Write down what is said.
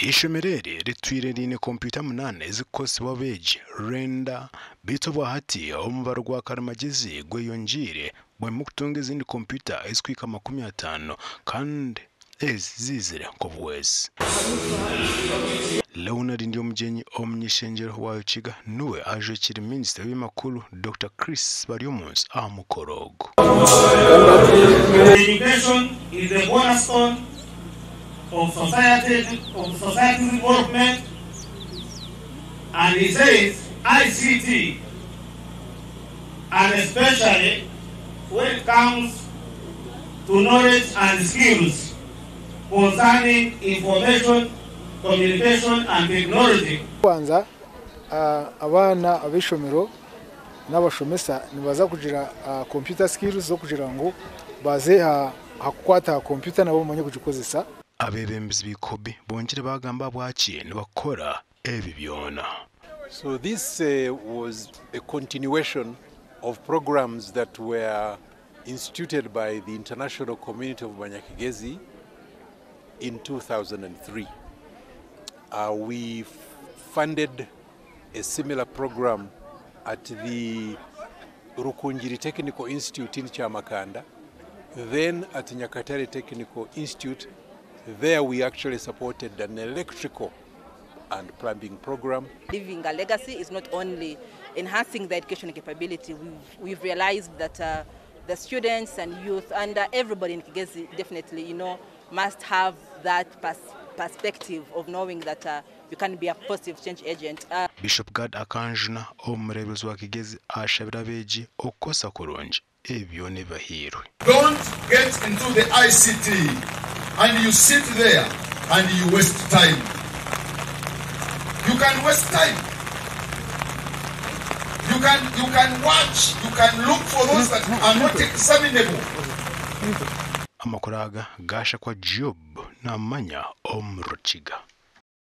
Eishomero eri ritwire riine kompyuta munaana ezikukozesibwa abeegi rwenda beitu obwahati omubaro gwa karimagyezi gweyongyeire bwanyima y'okutunga ezindi kompyuta ezikuhika 50 kandi ezi ziizire nk'obuhwezi. Leonard Ndyomugyenyi omuny'ishengyero wa Rukiga niwe ajwekire minisita w'ebyamakuru Dokita Chris Baryomunsi aha mukoro ogu. Education is the cornerstone of society of society's development and he says ICT and especially when it comes to knowledge and skills concerning information, communication and technology. Kubanza abaana ab'eishomero n'abashomesa nibaza kugira computer skills z'okugira ngu baze aha kukwata aha kompyuta nabo bamanye kugikozesa. Abeebembezi b'Ikobi bongire baagamba ahabwaki nibakora ebi byona. So this was a continuation of programs that were instituted by the international community of Banyakigezi in 2003. We funded a similar program at the Rukungiri Technical Institute in Kyamakanda, then at Nyagatare Technical Institute. There we actually supported an electrical and plumbing program. Leaving a legacy is not only enhancing the education capability. We've realized that the students and youth and everybody in Kigezi definitely must have that perspective of knowing that you can be a positive change agent. Bishop Gad Akanjuna omureeberezi wa Kigezi ashabire abeegi okukozesa kurungi ebyo nibibahiirwe. Don't get into the ICT and you sit there and you waste time. You can waste time. You can watch, you can look for those that are not examinable. Amakuru aga gashakwa Job namanya omu Rukiga.